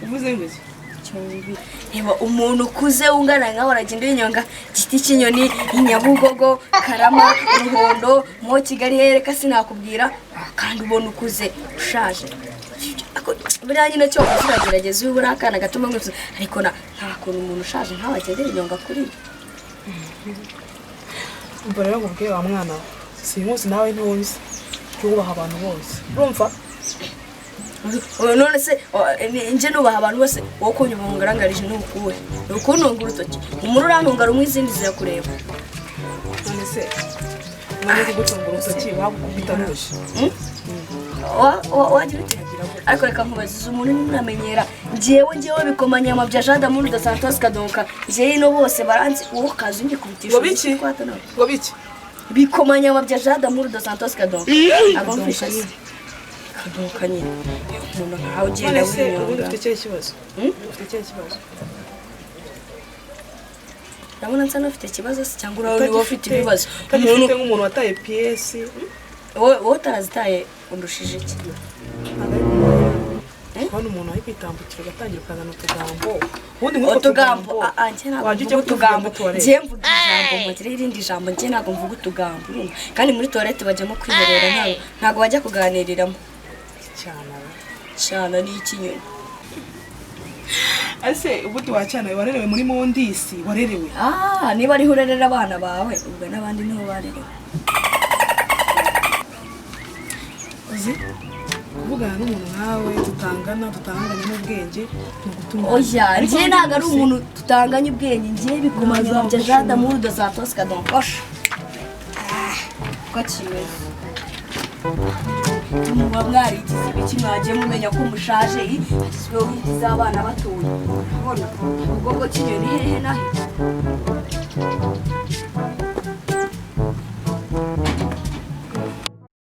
Uvuze ngo iki? Reba umuntu ukuze ungana nkawe aragenda yinyonga Giti cy'inyoni, Nyabugogo, Karama, Ruhondo, mo Kigali hereka sinakubwira, kandi ubona ukuze ushaje. Ako- Buriya nyine cyo uragerageza iyo ubura akana gato mwifuza, ariko nta kuntu umuntu ushaje nkawe agenda yinyonga kuri. Umva rero nkubwire wa mwana we, sinkuzi nawe ntunzi, jya wubaha abantu bose, urumva? None se njye nubaha abantu bose, wowe kunyuma ngarangaraje ni ukuhe? Ni ukuntunga urutoki, umuri urantunga rumwe izindi zirakureba. None se mwanya kugutunga urutoki wagukubita n'urushyi? Wagira ute? Ariko reka nkubazize, umuntu ntimuramenyera. Njyewe bikomanyama bya Jean Damour de Santos Kadonka, njyewe ino bose baranzi, wowe ukaza ungikubitisha. Ngo biki? Twata nawe. Ngo biki? Bikomanyama bya Jean Damour de Santos Kadonka, agomfisha se Kadonka nyine, umuntu nkawe ugenda None se ubundi winyonga. ufite ikihe kibazo? Hmm? Ufite ikihe kibazo? Ndabona nsa n'ufite ikibazo se, cyangwa uraho niba ufite ibibazo? Utagifite Umuntu nk'umuntu wataye piyesi. Wowe utarazitaye undushije iki? Kubona umuntu ari kwitambukira ugatangira ukazana utugambo, ubundi nk'utwo Utugambo? Ah, ah, njye ntabwo wajya ujya mvuga utugambo. kutuvugira muri Njye mvuga ijambo, mugire irindi jambo. Njye ntabwo mvuga utugambo, urumva? Kandi muri toilette bajyamo kwiherera, ntabwo bajya kuganiriramo. Cyane. Cyane ni ikinyoni. Ese ubundi wacyana warerewe muri mondisi, warerewe? Ah, niba ariho urerera abana bawe, ubwo n'abandi niho barerewe. Uzi kuvugana n'umuntu nkawe tutangana, tutanganya n'ubwenge, ni ugutuma Oya, njye ntabwo ari umuntu tutanganya ubwenge. Njye bikomanya bya Jean Damour de Santos Kadonkosha ko kimeze. Muba mwarigize ibiki? Mwagiye mumenya ko mushaje? Hagizweho witi z'abana batoya, urabona ubwoko cy'inyoni hehe na he.